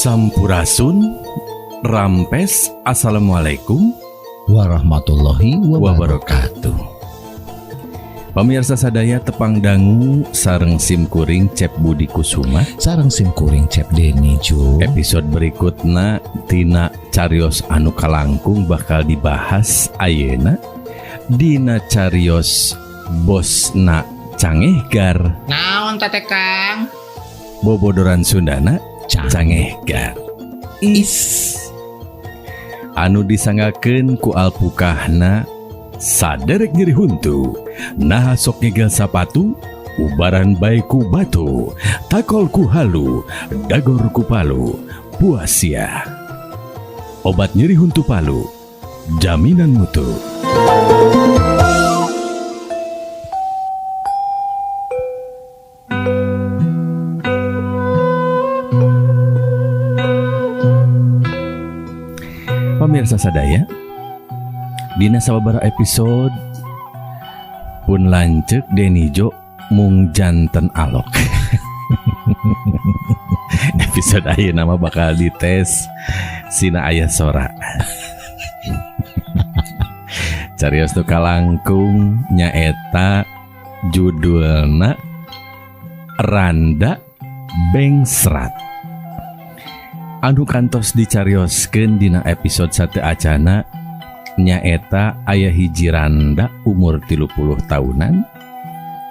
Sampurasun, Rampes, Assalamualaikum warahmatullahi wabarakatuh. Wabarakatuh. Pemirsa sadaya, tepang dangu sareng sim kuring Cep Budi Kusuma. Sareng sim kuring Cep Deni Ju. Episode berikutna tina carios anu kalangkung bakal dibahas ayeuna dina carios Bosna Cangehgar. Naon teh, Kang? Bobodoran Sundana. Cang. Cangehgar is anu disanggakeun ku alpukahna saderek nyeri huntu, nah sok ngegel sapatu, ubaran bae ku batu, takol ku halu, dagor ku palu, puas ya. Obat nyeri huntu Palu, jaminan mutu. Pemirsa sadaya, dina sababaraha episode pun lanceuk Denijo mung janten alok. Episode ayeuna mah bakal dites sina aya sora. Carios nu kalangkung nyaeta judulna Randa Bengsrat. Anu kantos dicarioskeun dina episode sateuacanna nyaeta aya hiji randa umur 30 tahunan,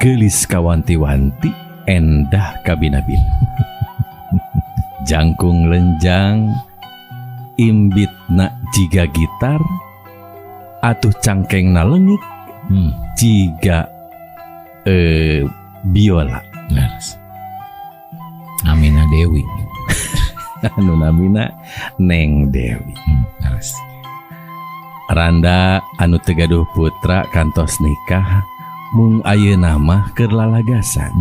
geulis kawanti-wanti, endah kabina-bina, jangkung lenjang, imbitna jiga gitar, atuh cangkengna leungit jiga biola. Leres. Amina Dewi. Anu namina Neng Dewi. Leres. Randa anu teu gaduh putra kantos nikah, mung ayeuna mah keur lalagasan.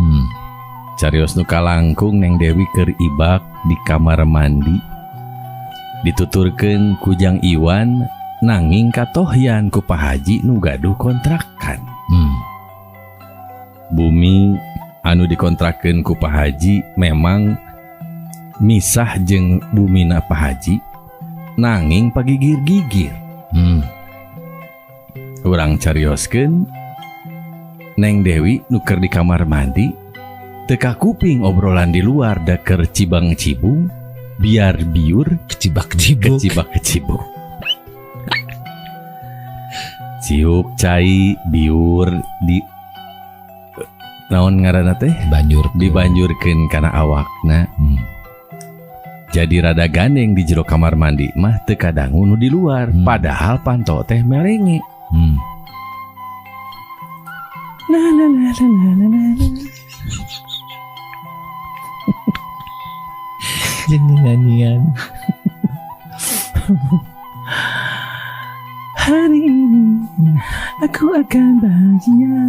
Carios nu kalangkung, Neng Dewi keur ibak di kamar mandi, dituturkeun ku Jang Iwan, nanging katohyan ku Pak Haji nu gaduh kontrakan. Bumi anu dikontrakeun ku Pak Haji memang misah jeung bumina Pak Haji, nanging pagigir-gigir. Urang carioskeun Neng Dewi nu keur di kamar mandi teu kakuping obrolan di luar, da keur cibang cibung biar biur. Kecibak cibuk. Kecibak kecibuk, ciuk cai biur di naon ngaranna teh? Banjur. Dibanjurkeun kana awakna. Jadi rada gandeng di jero kamar mandi mah teu kadangu nu di luar. Padahal panto teh melenge. La la la la la la la. Jadi nyanyian. Hari ini aku akan bahagia.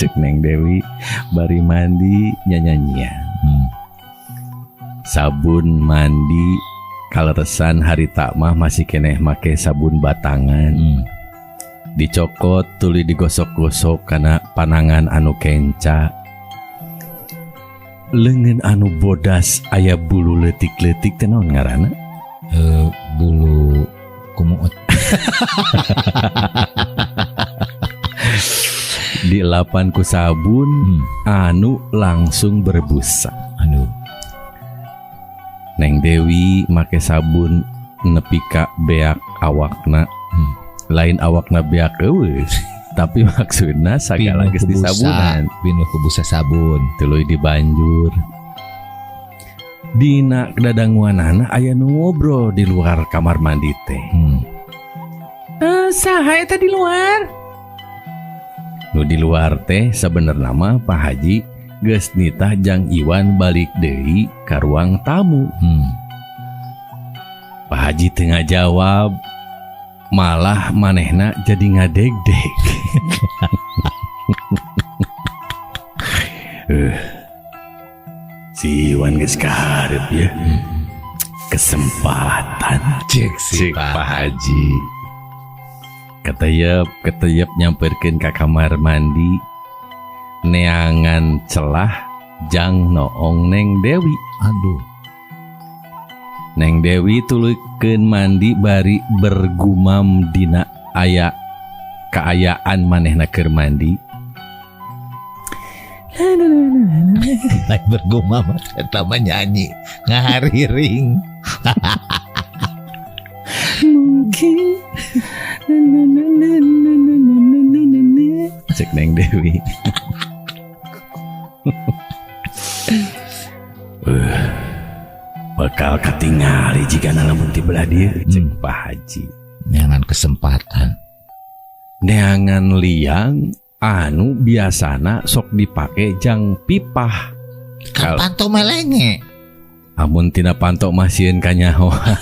Cek Neng Dewi bari mandi nyanyian. Sabun mandi kaleresan harita mah masih keneh make sabun batangan. Dicokot tuluy digosok-gosok kana panangan anu kenca. Leungeun anu bodas aya bulu leutik-leutik teh naon ngaranna? Bulu kumuut. Dielapan ku sabun anu langsung berbusa. Aduh. Neng Dewi make sabun nepi ka beak awakna. Lain awakna beak eueuh, tapi maksudna sagala Pinuh geus ku busa. disabunan. Pinuh ku busa sabun. Tuluy dibanjur. Dina dadanguanana aya nu ngobrol di luar kamar mandi teh. Saha eta di luar? Nu di luar teh sabenerna mah Pak Haji geus nitah Jang Iwan balik deui ka ruang tamu. Pak Haji teu ngajawab, malah manehna jadi ngadegdeg. Si Iwan geus kaharep ya. Kesempatan. Cek si Cek Pak Pak Haji. Keteyep, keteyep nyamperkeun ka kamar mandi. Neangan celah jang noong Neng Dewi. Aduh. Neng Dewi tuluykeun mandi bari bergumam dina aya kaayaan manehna keur mandi. Lain bergumam, eta mah nyanyi ngahariring. Mungkin cek Neng Dewi. Bakal katingali jika lamun ti belah dieu, cek Pak Haji. Neangan kesempatan. Neangan liang anu biasana sok dipake jang pipah. Kan panto melenge. Amun tina panto mah sieun kanyahoan.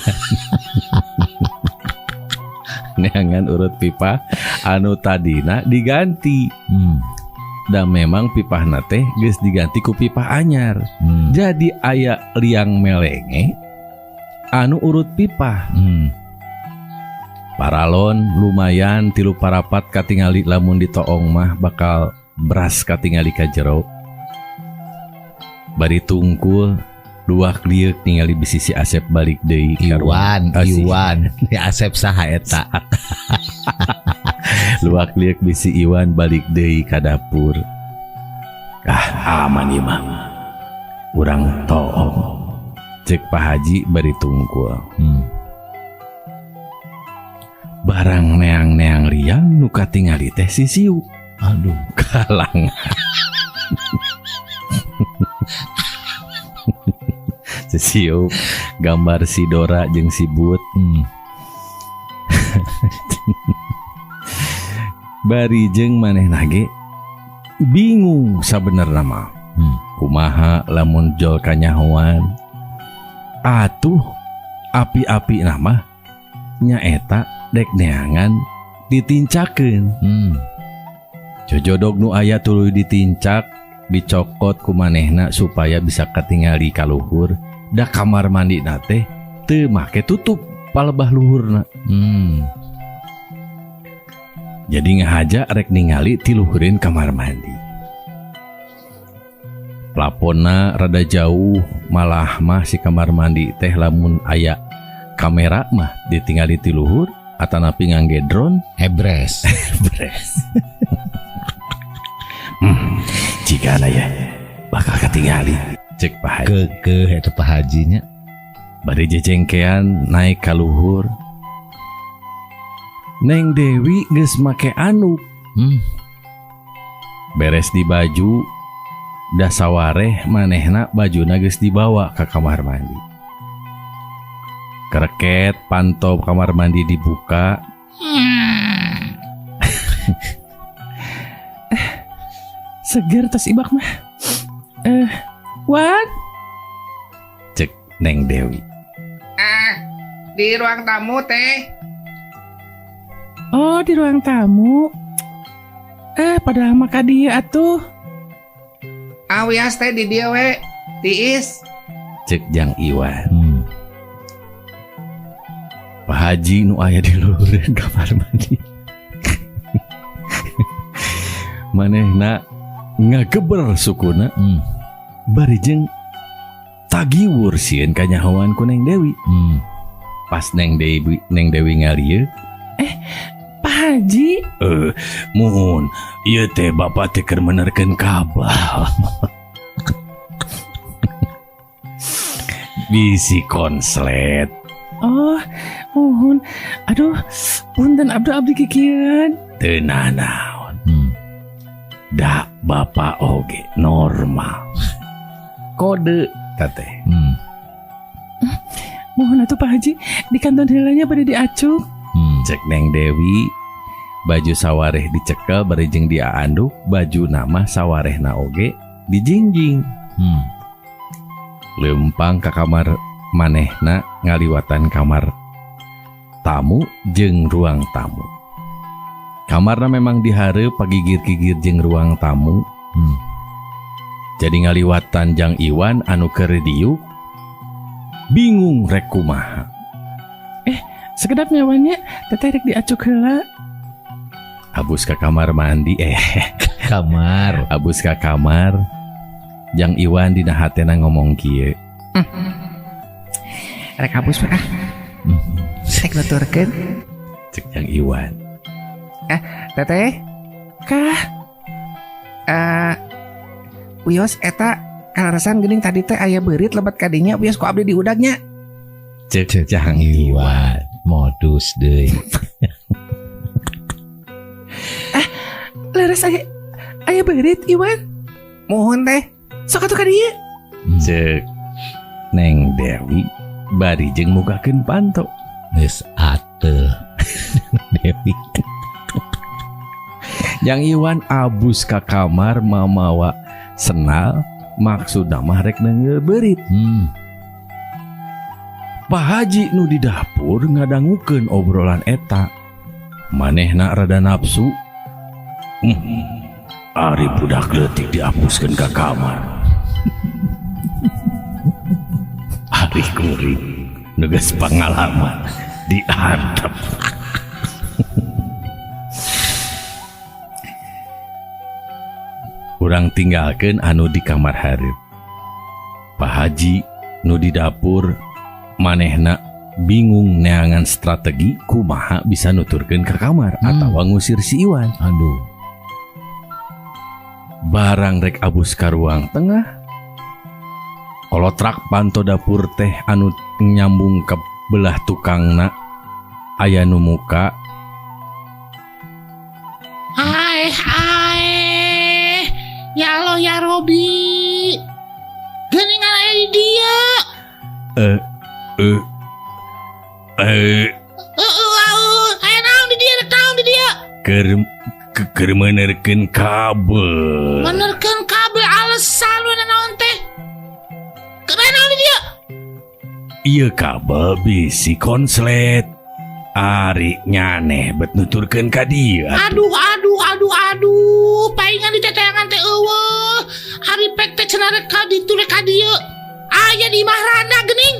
Neangan urut pipa anu tadina diganti. Da memang pipahna teh geus diganti ku pipah anyar. Jadi aya liang melenge anu urut pipah. Paralon lumayan 3 parapat katingali lamun ditoong mah bakal beras katingali ka jero. Bari tungkul luak lieuk ningali bisi si Asep balik deui ka ruang. Iwan, Iwan. Si Asep saha eta? Luak lieuk bisi Iwan balik deui ka dapur. Ah, aman ieu mah. Urang toong. Cek Pak Haji bari tungkul. Barang neang-neang liang nu katingali teh sisiu. Aduh, kalang. Sisiu gambar si Dora jeung si But. Bari jeung manehna ge bingung sabenerna mah. Kumaha lamun jol kanyahoan? Atuh api-api nama nyaeta dek neangan ditincakeun. Jojodog nu aya tuluy ditincak, dicokot ku manehna supaya bisa katingali ka luhur. Da kamar mandi na teh teu make tutup palebah luhurna. Jadi ngahaja rek ningali ti luhureun kamar mandi. Plafonna rada jauh, malah mah si kamar mandi teh lamun aya kamera mah ditingali ti luhur atanapi ngangge drone. Ebres. Ebres. Jigana ya bakal katingali cek Pak Haji. Keukeuh eta Pak Hajinya. Bari jejengkean naik ka luhur. Neng Dewi geus make anduk. Beres di baju, dasawareh manehna bajuna geus dibawa ka kamar mandi. Kereket panto kamar mandi dibuka. Seger tas ibak mah. What? Cek Neng Dewi. Ah, di ruang tamu teh. Oh, di ruang tamu. Padahal mah ka dieu atuh. Ah, wias teh di dieu we. Tiis. Cek Jang Iwan. Pak Haji nu aya di luhureun kamar mandi. Manehna ngageber sukuna. Bari jeung tagiwur sieun kanyahoan ku Neng Dewi. Pas Neng Dewi ngalieu, Pak Haji. Muhun, ieu teh bapak teh keur menerkeun kabel. Bisi konslet. Oh, muhun. Aduh, punten abdi kikieun. Teu nanaon. Da bapak oge normal. Kode teteh. Muhun atuh Pak Haji, di kanton heulanya bade diacuk. Cek Neng Dewi, baju sawareh dicekel bari jeung diaanduk, baju nama sawarehna oge dijingjing. Lempang ka kamar manehna ngaliwatan kamar tamu jeung ruang tamu. Kamarna memang dihareup pagigir-gigir jeung ruang tamu. Jadi ngaliwatan Jang Iwan anu keur diuk bingung rek kumaha. Sekedap nyawannya teteh rek diacuk heula. Abus ka kamar mandi, Kamar. Abus ka kamar. Jang Iwan dina hatena ngomong kieu. Rek hapus we ah. Rek nuturkeun. Cek Jang Iwan. Teteh, Kah wios eta kaleresan geuning tadi teh aya beurit lebat kadinya wios ku abdi diudagnya. Cek Jang Iwan. Iwan modus deui. Leres aya beurit Iwan. Mohon teh. Sok atuh ka dieu. Cek Neng Dewi bari jeung mukakeun panto. Geus ateuh. Dewi. Jang Iwan abus ka kamar mamawa senal maksudna mah rek neunggeul beurit. Pak Haji nu di dapur ngadangukeun obrolan eta. Manehna rada nafsu. Ari budak leutik diapuskeun ka kamar. Ari kuring nu geus pangalaman diantep. Urang tinggalkeun anu di kamar hareup. Pak Haji nu di dapur manehna bingung neangan strategi kumaha bisa nuturkeun ka kamar atawa ngusir si Iwan. Aduh. Barang rek abus ka ruang tengah. Kolotrak panto dapur teh anu nyambung ke belah tukangna aya nu muka. Aeh aeh. Ya Allah ya Robi. Geuningan aya di dieu. Aya naon di dieu, rek naon di dieu? Keur menerkeun kabel. Menerkeun kabel alasan we naon teh? Keur aya naon di dieu? Ieu kabel bisi konslet. Ari nyaneh bet nuturkeun ka dieu atuh. Aduh aduh aduh aduh, paingan diteteangan teh eueuh. Ari pek teh cenah rek ka ditu rek ka dieu. Aya di imah randa geuning.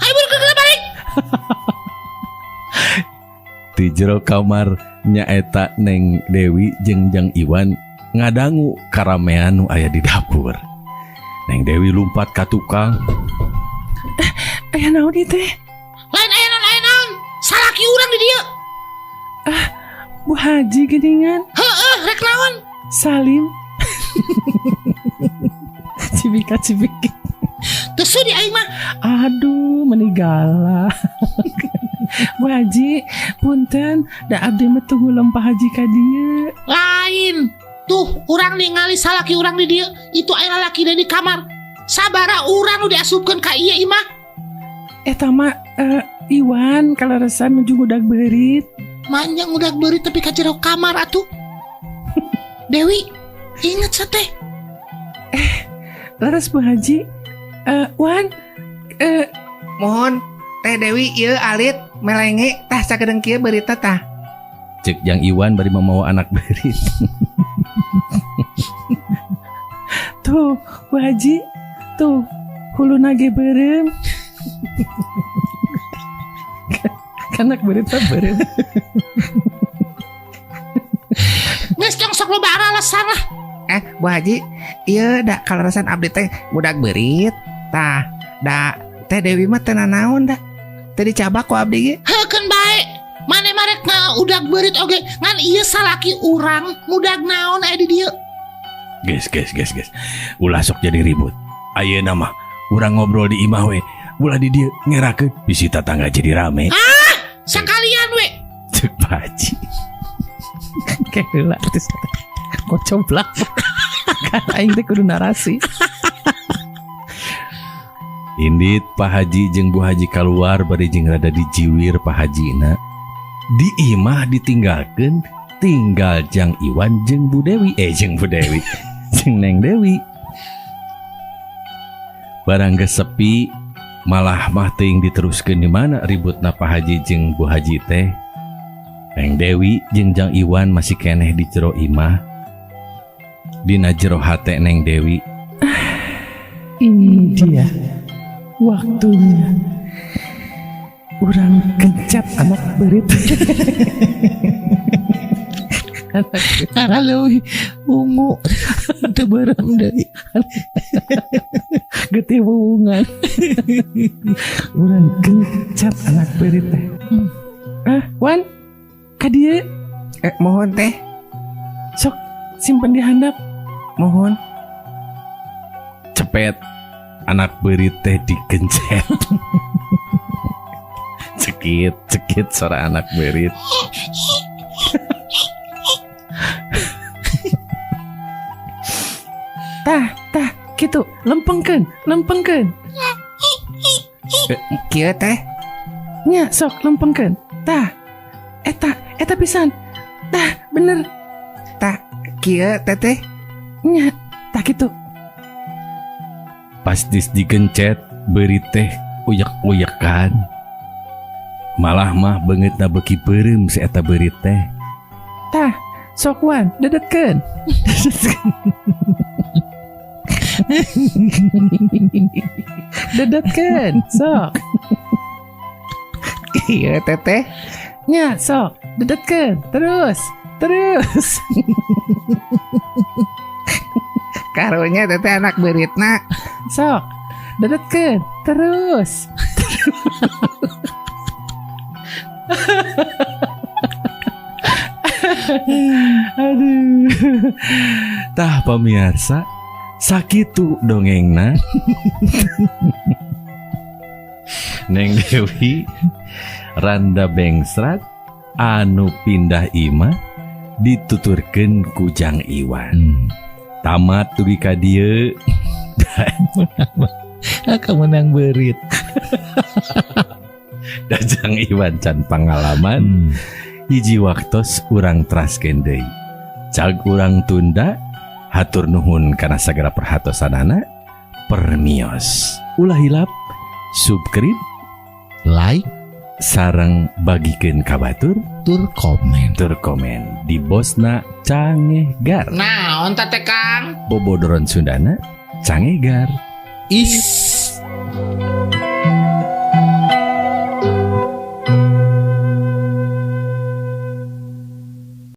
Hayu buru geura balik. Di jero kamar nyaeta Neng Dewi jeung Jang Iwan ngadangu karamean nu aya di dapur. Neng Dewi lumpat ka tukang. Aya naon ieu teh? Lain aya naon, aya naon. Salaki urang di dieu. Bu Haji geuningan. Heeh, rek naon? Salim. Cibika cibiki. Teu sudi aing mah. Aduh, meni galak. Bu Haji, punten, da abdi mah tunggu lempah haji ka dieu. Lain. Tuh, urang ningali salaki urang di dieu, itu aya lalaki deui di kamar. Sabara urang nu diasupkeun ka ieu imah. Eta mah Iwan kaleresan nuju ngudag beurit. Manjang ngudag beurit tapi ka jero kamar atuh. Dewi, inget sateh. Leres Bu Haji. Wan, Mohon Teh Dewi ieu alit melenge tah sakedeung kieu beurita tah. Cek Jang Iwan bari mamawa anak beurit. Tuh, Bu Haji, tuh huluna ge beureum. Kanak beurit tah beureum. Geus tong sok loba alasan lah. Bu Haji, ieu da kaleresan abdi teh budak beurit. Tah, da Teh Dewi mah teu nanaon da. Teu dicabak ku abdi ge. Heukeun bae. Mane marek udag beurit oge ngan ieu salaki urang mudag naon aya di dieu. Geus geus geus geus. Ulah sok jadi ribut. Ayeuna mah urang ngobrol di imah we. Ulah di dieu ngerakeun bisi tatangga jadi rame. Ah, sakalian we. Cek Pak Haji. Keheula teh. Kocomplak. Kan aing teh kudu narasi. Indit Pak Haji jeung Bu Haji keluar bari jeung rada dijiwir Pak Hajina. Di imah ditinggalkeun, tinggal Jang Iwan jeung Bu Dewi. Jeung Bu Dewi. Jeung Neng Dewi. Barang geus sepi, malah mah teuing diteruskeun di mana ributna Pak Haji jeung Bu Haji teh. Neng Dewi jeung Jang Iwan masih keneh di jero imah. Dina jero hate Neng Dewi. Ini dia waktunya. Urang kencet anak beurit. Karena leuwih ungu. Teu beureum deui. Getih wuwungan. Urang gencet anak beurit teh. Ah, Wan, ka dieu. Mohon teh. Sok simpen di handap. Mohon. Cepet anak beurit teh digencet. Cekit, cekit suara anak beurit. Tah, tah, kitu, lempengkeun, lempengkeun. Kieu teh. Nya, sok lempengkeun. Tah. Eta, eta pisan. Tah, bener. Tah, kieu teh teh. Nya, tah kitu. Pas digencet beurit teh uyek-uyekan. Malah mah beungeutna beuki beureum si eta beurit teh. Tah, sok Wan, dedetkeun. Dedetkeun, sok. Kieu teh teh. Nya, sok, dedetkeun. Terus, terus. Karunya teh teh anak beuritna. Sok, dedetkeun. Terus. Aduh. Tah pemirsa, sakitu dongengna. Neng Dewi Randa Bengsrat anu pindah imah dituturkeun ku Jang Iwan. Tamat dugi ka dieu. Kamu menang beurit. Da Jang Iwan can pangalaman. Hiji waktos urang traskeun deui. Cag urang tunda, hatur nuhun kana sagala perhatosanana. Permios. Ulah hilap, subscribe, like, sareng bagikeun ka batur, tur komen. Tur komen di Bosna Cangehgar. Naon teh Kang? Bobodoron Sundana Cangehgar. Is.